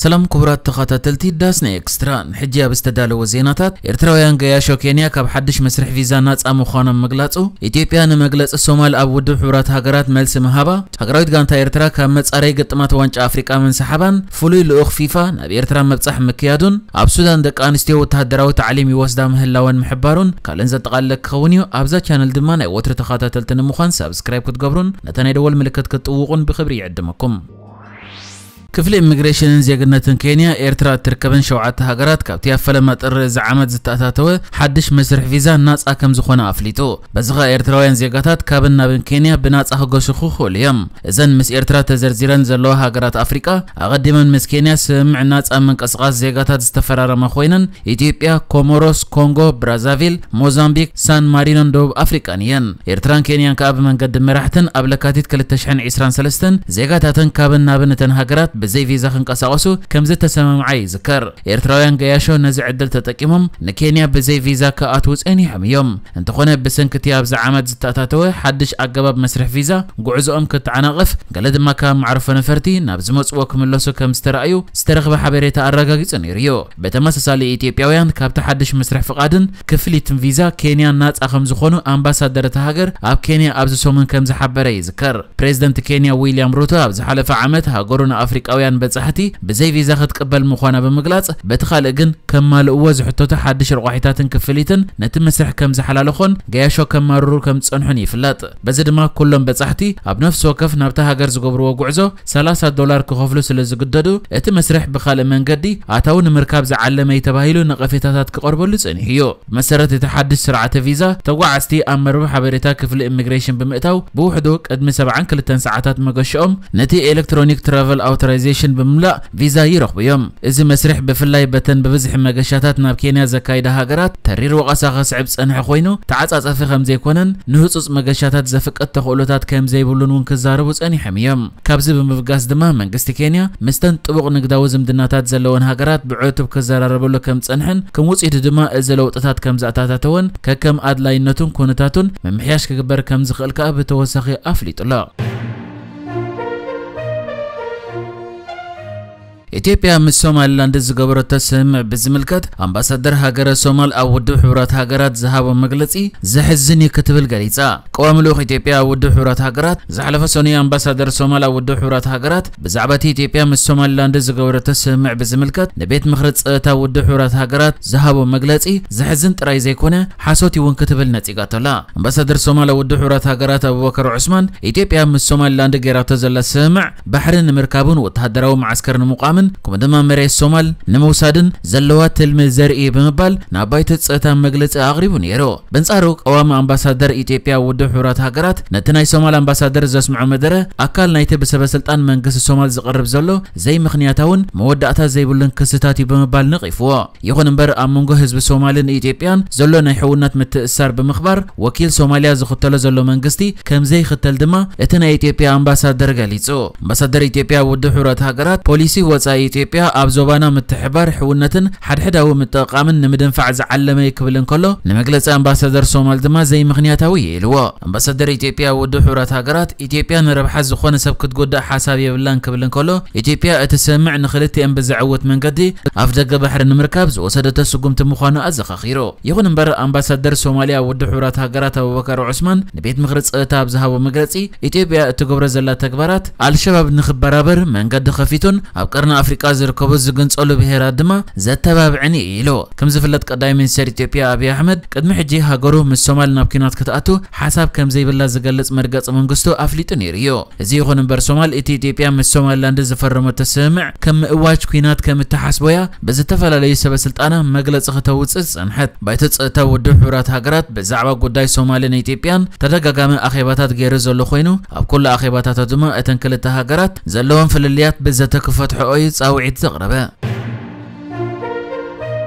ሰላም ክቡራት ተኸታተልቲ ዳስና ኤክስትራ፣ ሕጂ ኣብ ዝተዳለወ ዜናታት፣ ኤርትራውያን ገያሾ ኬንያ ካብ ሓድሽ መስርሕ ቪዛ ናጻ ምዃኖም ምግላጹ፣ ኢትዮጵያ ንመግለጺ ሶማል ኣብ ውድብ ሕቡራት ሃገራት መልሲ ምሃባ፣ ሃገራዊት ጋንታ ኤርትራ ካብ መጻረይ ግጥማት ዋንጫ ኣፍሪቃ ምንስሓባን፣ ፍሉይ ልኡኽ ፊፋ ናብ ኤርትራ ምብጻሕ ምክያዱን፣ ኣብ ሱዳን ደቂ ኣንስትዮ ወተሃደራዊ ታዕሊም ይወስዳ ምህላወን ምሕባሩን ካልእን ዘጠቓለለ ክኸውን እዩ። ኣብዛ ቻነል ድማ ናይ ወትሪ ተኸታተልቲ ንምዃን ሳብስክራይብ ክትገብሩን ነታ ናይ ደወል ምልክት ክትጥውቑን ብኽብሪ ይዕድመኩም። ክፍሊ ኢሚግሬሽንን ዜግነትን ኬንያ፣ ኤርትራ እትርከበን ሸውዓተ ሃገራት ካብቲ ኣብ ፈለማ ጥሪ እዚ ዓመት ዝተኣታተወ ሓድሽ መስርሕ ቪዛ ናጻ ከም ዝኾነ ኣፍሊጡ። በዚ ኸኣ ኤርትራውያን ዜጋታት ካብን ናብን ኬንያ ብናጻ ክገሹ ክኽእሉ እዮም። እዘን ምስ ኤርትራ ተዘርዚረን ዘለዋ ሃገራት ኣፍሪቃ፣ ኣቐዲመን ምስ ኬንያ ስምምዕ ናጻ ምንቅስቓስ ዜጋታት ዝተፈራረማ ኮይነን፣ ኢትዮጵያ፣ ኮሞሮስ፣ ኮንጎ ብራዛቪል፣ ሞዛምቢክ፣ ሳን ማሪኖን ደቡብ ኣፍሪቃን እየን። ኤርትራን ኬንያን ከኣ ብመንገዲ መራሕተን ኣብ ለካቲት ክልተ ሽሕን ዕስራን ሰለስተን ዜጋታተን ካብን ናብን እተን ሃገራት ብዘይ ቪዛ ክንቀሳቐሱ ከም ዝተሰማምዓ ይዝከር። ኤርትራውያን ገያሾ ነዚ ዕድል ተጠቂሞም ንኬንያ ብዘይ ቪዛ ክኣትዉ ጸኒሖም እዮም። እንተኾነ ብሰንኪ እቲ ኣብዚ ዓመት ዝተኣታተወ ሓድሽ ኣገባብ መስርሕ ቪዛ፣ ጉዕዞኦም ክተዓናቐፍ፣ ገለ ድማ ካብ መዕርፎ ነፈርቲ ናብ ዝመጽዎ ክምለሱ ከም ዝተራእዩ ዝተረኽበ ሓበሬታ ኣረጋጊጹ ነይሩ እዩ። ብተመሳሳሊ ኢትዮጵያውያን ካብቲ ሓድሽ መስርሕ ፍቓድን ክፍሊትን ቪዛ ኬንያ ናጻ ከም ዝኾኑ ኣምባሳደር እታ ሃገር ኣብ ኬንያ ኣብዚ ሰሙን ከም ዝሓበረ ይዝከር። ፕሬዝደንት ኬንያ ዊልያም ሩቶ ኣብ ዝሓለፈ ዓመት ሃገሩ ንኣፍሪቃውያን በጻሕቲ ብዘይ ቪዛ ክትቅበል ምዃና ብምግላጽ፣ በቲ ካልእ ግን ከማልእዎ ዝሕተቱ ሓድሽ ረቋሒታትን ክፍሊትን ነቲ መስርሕ ከም ዝሓላለኾን ገያሾ ከማርሩ ከም ዝጸንሑን ይፍለጥ። በዚ ድማ ኩሎም በጻሕቲ ኣብ ነፍሲ ወከፍ ናብታ ሃገር ዝገብርዎ ጉዕዞ ሰላሳ ዶላር ክኸፍሉ ስለ ዝግደዱ፣ እቲ መስርሕ ብኻልእ መንገዲ ኣታዊ ንምርካብ ዝዓለመ እዩ ተባሂሉ ነቐፌታታት ክቐርበሉ ጸኒሑ እዩ። ብመሰረት እቲ ሓድሽ ስርዓተ ቪዛ፣ ተጓዓዝቲ ኣብ መርበብ ሓበሬታ ክፍሊ ኢሚግሬሽን ብምእታው፣ ብውሕዱ ቅድሚ ሰብዓን ክልተን ሰዓታት መገሽኦም ነቲ ኤሌክትሮኒክ ትራቨል ኣውቶራይዜሽን ብምምላእ ቪዛ ይረኽቡ እዮም። እዚ መስርሕ ብፍላይ በተን ብብዝሒ መገሻታት ናብ ኬንያ ዘካይዳ ሃገራት ተሪር ወቐሳ ከስዕብ ዝጸንሐ ኮይኑ፣ ተዓጻጻፊ ከም ዘይኮነን ንህጹጽ መገሻታት ዘፍቅድ ተኽእሎታት ከም ዘይብሉን እውን ክዛረቡ ጸኒሖም እዮም። ካብዚ ብምብጋስ ድማ መንግስቲ ኬንያ ምስተን ጥቡቕ ንግዳዊ ዝምድናታት ዘለወን ሃገራት ብዕቱብ ክዘራረበሉ ከም ዝጸንሐን ከም ውጽኢቱ ድማ እዚ ለውጥታት ከም ዘኣታታተወን ከከም ኣድላይነቱን ኩነታቱን ምምሕያሽ ክግበር ከም ዝኽእል ከኣ ብተወሳኺ ኣፍሊጡ ኣሎ። ኢትዮጵያ ምስ ሶማሊላንድ ዝገበረቶ ስምምዕ ብዝምልከት ኣምባሳደር ሃገረ ሶማል ኣብ ውድብ ሕቡራት ሃገራት ዝሃቦ መግለጺ ዘሕዝን እዩ ክትብል ገሊጻ። ቀዋሚ ልኡኽ ኢትዮጵያ ኣብ ውድብ ሕቡራት ሃገራት ዝሓለፈ ሰኑይ ኣምባሳደር ሶማል ኣብ ውድብ ሕቡራት ሃገራት ብዛዕባ እቲ ኢትዮጵያ ምስ ሶማሊላንድ ዝገበረቶ ስምምዕ ብዝምልከት ንቤት ምኽሪ ጸጥታ ውድብ ሕቡራት ሃገራት ዝሃቦ መግለጺ ዘሕዝን ጥራይ ዘይኮነ ሓሶት እዩ እውን ክትብል ነጺጋቶ ኣላ። ኣምባሳደር ሶማል ኣብ ውድብ ሕቡራት ሃገራት ኣቡበከር ዑስማን ኢትዮጵያ ምስ ሶማሊላንድ ገይራቶ ዘላ ስምምዕ ባሕሪ ንምርካብን ወተሃደራዊ መዓስከር ንምቋምን ከምኡ ድማ መሬት ሶማል ንምውሳድን ዘለዋ ትልሚ ዘርኢ እዩ ብምባል ናብ ባይቶ ጸጥታ መግለጺ ኣቕሪቡ ነይሩ። በንጻሩ ቀዋሚ ኣምባሳደር ኢትዮጵያ ኣብ ውድብ ሕቡራት ሃገራት ነቲ ናይ ሶማል ኣምባሳደር ዘስምዖ መደረ ኣካል ናይቲ ብሰበ ስልጣን መንግስቲ ሶማል ዝቐርብ ዘሎ ዘይምኽንያታውን መወዳእታ ዘይብሉን ክስታት እዩ ብምባል ነቒፍዎ። ይኹን እምበር ኣብ መንጎ ህዝቢ ሶማልን ኢትዮጵያን ዘሎ ናይ ሕውነት ምትእስሳር ብምኽባር ወኪል ሶማልያ ዝኽተሎ ዘሎ መንግስቲ ከም ዘይኽተል ድማ እቲ ናይ ኢትዮጵያ ኣምባሳደር ገሊጹ። ኣምባሳደር ኢትዮጵያ ኣብ ውድብ ሕቡራት ሃገራት ፖሊሲ ወጻኢ ኢትዮጵያ ኣብ ዞባና ምትሕባር ሕውነትን ሓድሕዳዊ ምጥቕቓምን ንምድንፋዕ ዝዓለመ እዩ ክብል እንከሎ፣ ንመግለጺ ኣምባሳደር ሶማል ድማ ዘይምኽንያታዊ እዩ ኢልዎ። ኣምባሳደር ኢትዮጵያ ኣብ ውድብ ሕቡራት ሃገራት ኢትዮጵያ ንረብሓ ዝኾነ ሰብ ክትጎድእ ሓሳብ የብላን ክብል እንከሎ፣ ኢትዮጵያ እቲ ስምምዕ ንኽልቲኤን ብዘዕውት መንገዲ ኣፍ ደገ ባሕሪ ንምርካብ ዝወሰደቶ ስጉምቲ ምዃኑ ኣዘኻኺሩ። ይኹን እምበር ኣምባሳደር ሶማልያ ኣብ ውድብ ሕቡራት ሃገራት ኣቡበከር ዑስማን ንቤት ምኽሪ ጸጥታ ኣብ ዝሃቦ መግለጺ፣ ኢትዮጵያ እትገብሮ ዘላ ተግባራት ኣልሸባብ ንኽበራበር መንገዲ ከፊቱን ኣብ ቀርኒ ኣፍሪቃ ዝርከቡ ዝግንጸሉ ብሄራት ድማ ዘተባብዕን እዩ ኢሉ። ከም ዝፍለጥ ቀዳማይ ሚኒስተር ኢትዮጵያ ኣብይ ኣሕመድ ቅድሚ ሕጂ ሃገሩ ምስ ሶማል ናብ ኲናት ክትኣቱ ሓሳብ ከም ዘይብላ ዝገልጽ መርገጺ መንግስቱ ኣፍሊጡ ነይሩ እዩ። እዚ ይኹን እምበር ሶማል እቲ ኢትዮጵያ ምስ ሶማሊላንድ ዝፈረመቶ ስምምዕ ከም ምእዋጅ ኲናት ከም እትሓስቦ እያ ብዝተፈላለዩ ሰበ ስልጣና መግለጺ ከተውጽእ ዝጸንሐት። ባይቶ ጸጥታ ውድብ ሕቡራት ሃገራት ብዛዕባ ጉዳይ ሶማልን ኢትዮጵያን ተደጋጋሚ ኣኼባታት ገይሩ ዘሎ ኮይኑ ኣብ ኩሉ ኣኼባታቱ ድማ እተን ክልተ ሃገራት ዘለዎም ፍልልያት ብዘተ ክፈትሕኦ እዩ ጻውዒት ዘቕረበ።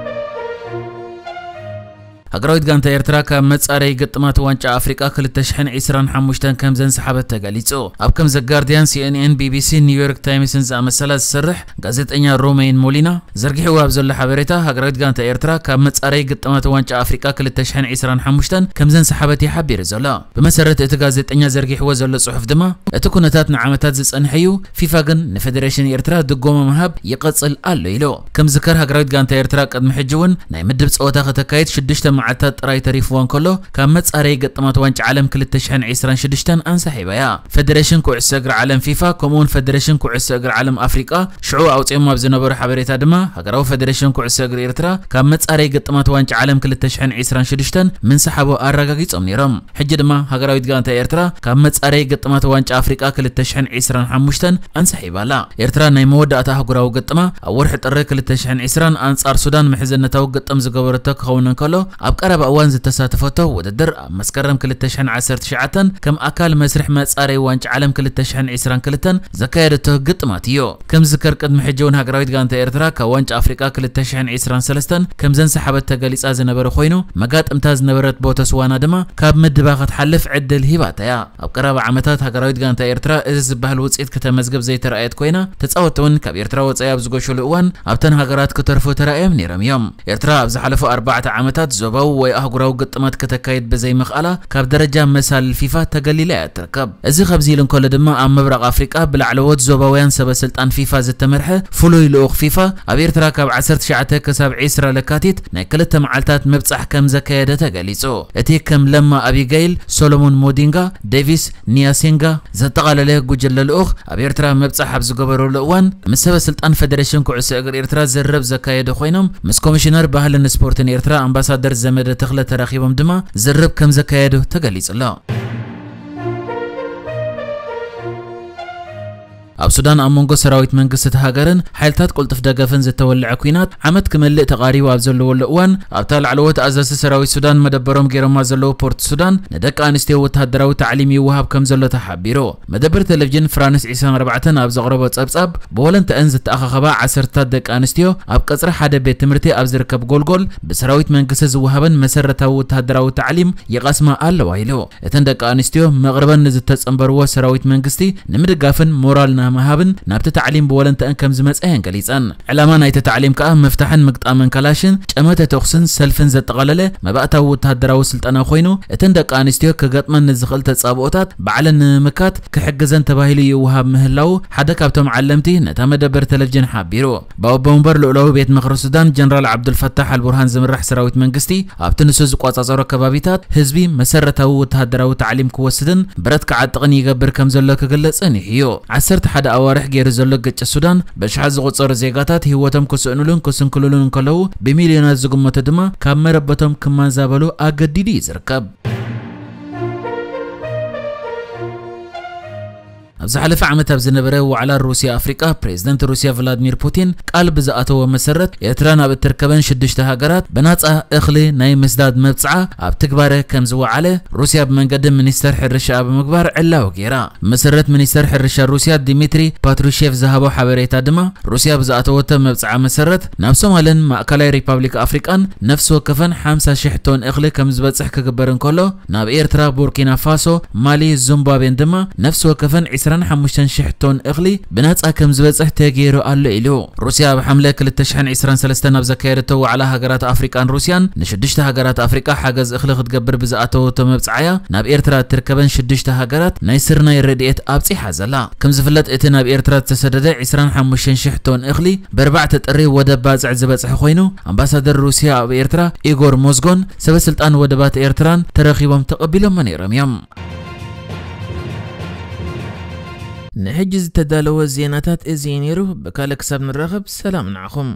ሃገራዊት ጋንታ ኤርትራ ካብ መጻረይ ግጥማት ዋንጫ ኣፍሪቃ ክልተ ሽሕን ዕስራን ሓሙሽተን ከም ዘንሰሓበት ተገሊጹ። ኣብ ከም ዘ ጋርዲያን፣ ሲ ኤን ኤን፣ ቢ ቢ ሲ፣ ኒውዮርክ ታይምስን ዝኣመሰላ ዝሰርሕ ጋዜጠኛ ሮሜን ሞሊና ዘርጊሕዎ ኣብ ዘሎ ሓበሬታ፣ ሃገራዊት ጋንታ ኤርትራ ካብ መጻረይ ግጥማት ዋንጫ ኣፍሪቃ ክልተ ሽሕን ዕስራን ሓሙሽተን ከም ዘንሰሓበት እዩ ሓቢሩ ዘሎ። ብመሰረት እቲ ጋዜጠኛ ዘርጊሕዎ ዘሎ ጽሑፍ ድማ፣ እቲ ኩነታት ንዓመታት ዝጸንሐ እዩ፣ ፊፋ ግን ንፌደሬሽን ኤርትራ ድጎማ ምሃብ ይቐጽል ኣሎ ኢሉ። ከም ዝከር፣ ሃገራዊት ጋንታ ኤርትራ ቅድሚ ሕጂ እውን ናይ ምድብ ጸወታ ከተካይድ ሽዱሽተ መዓልታት ጥራይ ተሪፍዋ እንከሎ፣ ካብ መጻረይ ግጥማት ዋንጫ ዓለም ክልተ ሽሕን ዕስራን ሽዱሽተን ኣንሳሒባ እያ። ፌደሬሽን ኩዕሶ እግሪ ዓለም ፊፋ፣ ከምኡውን ፌደሬሽን ኩዕሶ እግሪ ዓለም ኣፍሪቃ፣ ሽዑ ኣውጺኦም ኣብ ዝነበሩ ሓበሬታ ድማ፣ ሃገራዊ ፌደሬሽን ኩዕሶ እግሪ ኤርትራ ካብ መጻረይ ግጥማት ዋንጫ ዓለም ክልተ ሽሕን ዕስራን ሽዱሽተን ምንሳሓቦ ኣረጋጊጾም ነይሮም። ሕጂ ድማ ሃገራዊት ጋንታ ኤርትራ ካብ መጻረይ ግጥማት ዋንጫ ኣፍሪቃ ክልተ ሽሕን ዕስራን ሓሙሽተን ኣንሳሒባ ኣላ። ኤርትራ ናይ መወዳእታ ኣህጉራዊ ግጥማ ኣብ ወርሒ ጥሪ ክልተ ሽሕን ዕስራን ኣንጻር ሱዳን ምሕዝነታዊ ግጥም ዝገበረቶ ክኸውን እንከሎ፣ ኣብ ቀረባ እዋን ዝተሳተፈቶ ውድድር ኣብ መስከረም ክልተ ሽሕን ዓሰርተ ትሽዓተን ከም ኣካል መስርሕ መጻረይ ዋንጫ ዓለም ክልተ ሽሕን ዕስራን ክልተን ዘካየደቶ ግጥማት እዩ። ከም ዝከር፣ ቅድሚ ሕጂ እውን ሃገራዊት ጋንታ ኤርትራ ካብ ዋንጫ ኣፍሪቃ ክልተ ሽሕን ዕስራን ሰለስተን ከም ዘንሰሓበት ተገሊጻ ዝነበረ ኮይኑ፣ መጋጥምታ ዝነበረት ቦተስዋና ድማ ካብ ምድባ ክትሓልፍ ዕድል ሂባታ እያ። ኣብ ቀረባ ዓመታት ሃገራዊት ጋንታ ኤርትራ እዚ ዝበሃል ውጽኢት ከተመዝግብ ዘይተረኣየት ኮይና፣ ተጻወትቲ እውን ካብ ኤርትራ ወጻኢ ኣብ ዝጎሸሉ እዋን ኣብተን ሃገራት ክተርፉ ተራእዮም ነይሮም እዮም። ኤርትራ ኣብ ዝሓለፉ ኣርባዕተ ዓመታት ዞባዊ ወይ ኣህጉራዊ ግጥማት ከተካይድ ብዘይምኽኣላ፣ ካብ ደረጃ መሳልል ፊፋ ተገሊላ እያ ትርከብ። እዚ ከምዚ ኢሉ እንከሎ ድማ፣ ኣብ ምብራቕ ኣፍሪቃ ብላዕለዎት ዞባውያን ሰበ ስልጣን ፊፋ ዝተመርሐ ፍሉይ ልኡኽ ፊፋ ኣብ ኤርትራ ካብ ዓሰርተ ትሽዓተ ክሳብ ዕስራ ለካቲት ናይ ክልተ መዓልታት ምብጻሕ ከም ዘካየደ ተገሊጹ። እቲ ከም ለማ ኣቢጋይል፣ ሶሎሞን ሞዲንጋ፣ ዴቪስ ኒያሴንጋ ዘጠቓለለ ጉጅለ ልኡኽ ኣብ ኤርትራ ምብጻሕ ኣብ ዝገበረሉ እዋን፣ ምስ ሰበ ስልጣን ፌደሬሽን ኩዕሶ እግሪ ኤርትራ ዝርርብ ዘካየዱ ኮይኖም፣ ምስ ኮሚሽነር ባህልን ስፖርትን ኤርትራ ኣምባሳደር ዘመደ ተኽለ ተራኺቦም ድማ ዝርርብ ከም ዘካየዱ ተገሊጹ ኣሎ። ኣብ ሱዳን ኣብ መንጎ ሰራዊት መንግስቲ እቲ ሃገርን ሓይልታት ቅልጡፍ ደገፍን ዝተወልዐ ኲናት ዓመት ክመልእ ተቓሪቡ ኣብ ዘለወሉ እዋን፣ ኣብታ ላዕለዎት ኣዘዝቲ ሰራዊት ሱዳን መደበሮም ገይሮማ ዘለዉ ፖርት ሱዳን ንደቂ ኣንስትዮ ወተሃደራዊ ታዕሊም ይወሃብ ከም ዘሎ ተሓቢሩ። መደበር ቴሌቪዥን ፍራንስ ዕስራን ኣርባዕተን ኣብ ዘቕረቦ ጸብጻብ፣ ብወለንተአን ዝተኣኻኸባ ዓሰርታት ደቂ ኣንስትዮ ኣብ ቀጽሪ ሓደ ቤት ትምህርቲ ኣብ ዝርከብ ጎልጎል ብሰራዊት መንግስቲ ዝወሃበን መሰረታዊ ወተሃደራዊ ታዕሊም ይቐስማ ኣለዋ ኢሉ። እተን ደቂ ኣንስትዮ መቕርበን ንዝተጸንበርዎ ሰራዊት መንግስቲ ንምድጋፍን ሞራል ንምሃብን ናብቲ ታዕሊም ብወለንተአን ከም ዝመጻ እየን ገሊጸን። ዕላማ ናይቲ ታዕሊም ከኣ ምፍታሕን ምግጣምን ካላሽን፣ ጨመተ ተኹስን ሰልፍን ዘጠቓለለ መባእታዊ ወተሃደራዊ ስልጠና ኮይኑ፣ እተን ደቂ ኣንስትዮ ክገጥመን ንዝኽእል ተጻብኦታት ባዕለን ንምምካት ክሕግዘን ተባሂሉ ይወሃብ ምህላዉ ሓደ ካብቶም ዓለምቲ ነታ መደበር ቴሌቪዥን ሓቢሩ። ብኣቦ መንበር ልኡላዊ ቤት ምኽሪ ሱዳን ጀነራል ዓብዱልፈታሕ ኣልቡርሃን ዝምራሕ ሰራዊት መንግስቲ፣ ኣብቲ ንሱ ዝቆጻጸሮ ከባቢታት ህዝቢ መሰረታዊ ወተሃደራዊ ታዕሊም ክወስድን ብረት ክዓጥቕን ይገብር ከም ዘሎ ክግለጽ ጸኒሑ እዩ። ዓሰርተ ሓደ ኣዋርሕ ገይሩ ዘሎ ግጭት ሱዳን፣ ብኣሽሓት ዝቑጸሩ ዜጋታት ህይወቶም ክስእኑሉን ክስንክሉሉን እንከለዉ፣ ብሚልዮናት ዝግመቱ ድማ ካብ መረበቶም ክመዛበሉ ኣገዲዱ እዩ ዝርከብ። ኣብ ዝሓለፈ ዓመት ኣብ ዝነበረ ዋዕላ ሩስያ ኣፍሪቃ፣ ፕሬዝደንት ሩስያ ቭላድሚር ፑቲን ቃል ብዝኣተዎ መሰረት፣ ኤርትራ ናብ እትርከበን ሽዱሽተ ሃገራት ብናጻ እኽሊ ናይ ምስዳድ መብጽዓ ኣብ ትግባረ ከም ዝወዓለ ሩስያ ብመንገዲ ሚኒስተር ሕርሻኣ ብምግባር ዕላዊ ገይራ። መሰረት ሚኒስተር ሕርሻ ሩስያ ዲሚትሪ ፓትሩሼቭ ዝሃቦ ሓበሬታ ድማ፣ ሩስያ ብዝኣተወቶ መብጽዓ መሰረት፣ ናብ ሶማልን ማእከላይ ሪፓብሊክ ኣፍሪቃን ነፍሲ ወከፈን ሓምሳ ሽሕ ቶን እኽሊ ከም ዝበጽሕ ክግበር እንከሎ፣ ናብ ኤርትራ፣ ቡርኪና ፋሶ፣ ማሊ፣ ዚምባብዌን ድማ ነፍሲ ወከፈን ዕስራን ሓሙሽተን ሽሕ ቶን እኽሊ ብናጻ ከም ዝበጽሕ ተገይሩ ኣሎ ኢሉ። ሩስያ ኣብ ሓምለ ክልተ ሽሕን ዕስራን ሰለስተን ኣብ ዘካየደቶ ዋዕላ ሃገራት ኣፍሪቃን ሩስያን፣ ንሽዱሽተ ሃገራት ኣፍሪቃ ሓገዝ እኽሊ ክትገብር ብዝኣተወቶ መብጽዓያ፣ ናብ ኤርትራ እትርከበን ሽዱሽተ ሃገራት ናይ ስርናይ ረድኤት ኣብጺሓ ዘላ። ከም ዝፍለጥ፣ እቲ ናብ ኤርትራ ዝተሰደደ ዕስራን ሓሙሽተን ሽሕ ቶን እኽሊ ብኣርባዕተ ጥሪ ወደብ ባጽዕ ዝበጽሐ ኮይኑ፣ ኣምባሳደር ሩስያ ኣብ ኤርትራ ኢጎር ሞዝጎን ሰበ ስልጣን ወደባት ኤርትራን ተረኺቦም ተቐቢሎሞ ነይሮም እዮም። ንሕጂ ዝተዳለወ ዜናታት እዚ እዩ ነይሩ። ብካልእ ክሳብ ንራኸብ፣ ሰላም ንዓኹም።